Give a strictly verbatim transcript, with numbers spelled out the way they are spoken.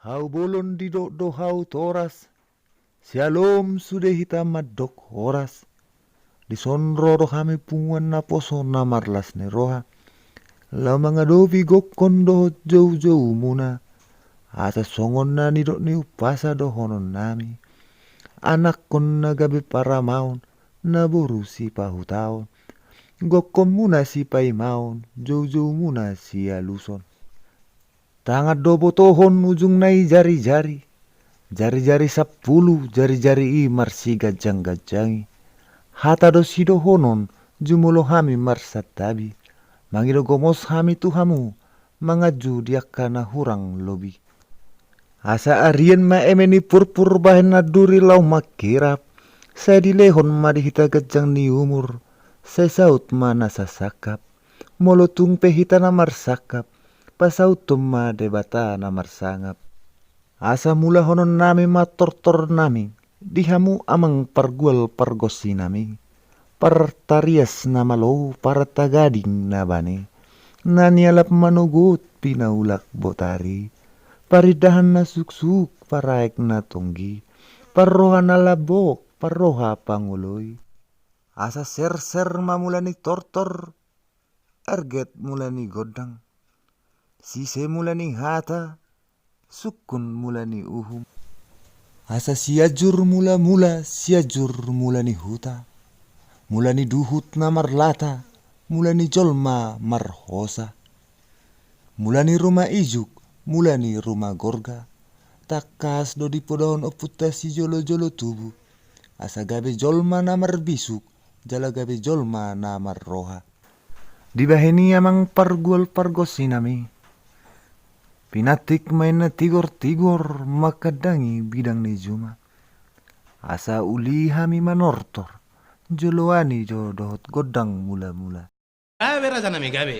Hau bolon didok do hau toras, sialom sude hita mandok horas. Dison ro do hami punguan naposo na marlas ni roha, laho mangadopi gokkon dohot joujoumuna. Asa songon na nidok ni umpasa dohononnami, anakkon na gabe paramaon, naboru sipahutaon, gokkonmuna sipaimaon, joujoumuna sialuson. Tangan do botohon ujungna i jarijari, jarijari sampulu, jarijari i marsiganjangganjangi. Hata do sidohonon, jumolo hami marsantabi, mangido gomos hami tu hamu, manganju di angka na hurang lobi. Asa arian ma eme ni purpur bahen na duri laho mangkirap, sai dilehon ma di hita ganjang ni umur, sai saut ma na sasangkap. Molo tung pe hita na marsangkap, pasauthon ma Debata na marsangap. Asa mulahononnami ma tortornami, di hamu amang pargual pargonsinami, partarias na malo, partagading na bane, na nialap manogot pinaulak botari, parindahan na suksuk, paraek na tonggi, parroha na lambok, parroha pangoloi. Asa serser ma mula ni tortor, erget mula ni gondang, sise mula ni hata, sungkun mula ni uhum. Asa Sianjur mulamula, Sianjur mula ni huta, mula ni duhut na marlata, mula ni jolma marhosa, mula ni ruma ijuk, mula ni ruma gorga. Tangkas do dipodahon ompunta sijolojolo tubu, asa gabe jolma na marbisuk, jala gabe jolma na marroha. Dibahen i amang pargual pargonsinami, pinantik ma inna tigortigor mangkandangi bidang ni juma. Asa uli hami manortor, joloan i jo dohot gondang mulamula. Gabe rajanami, gabe.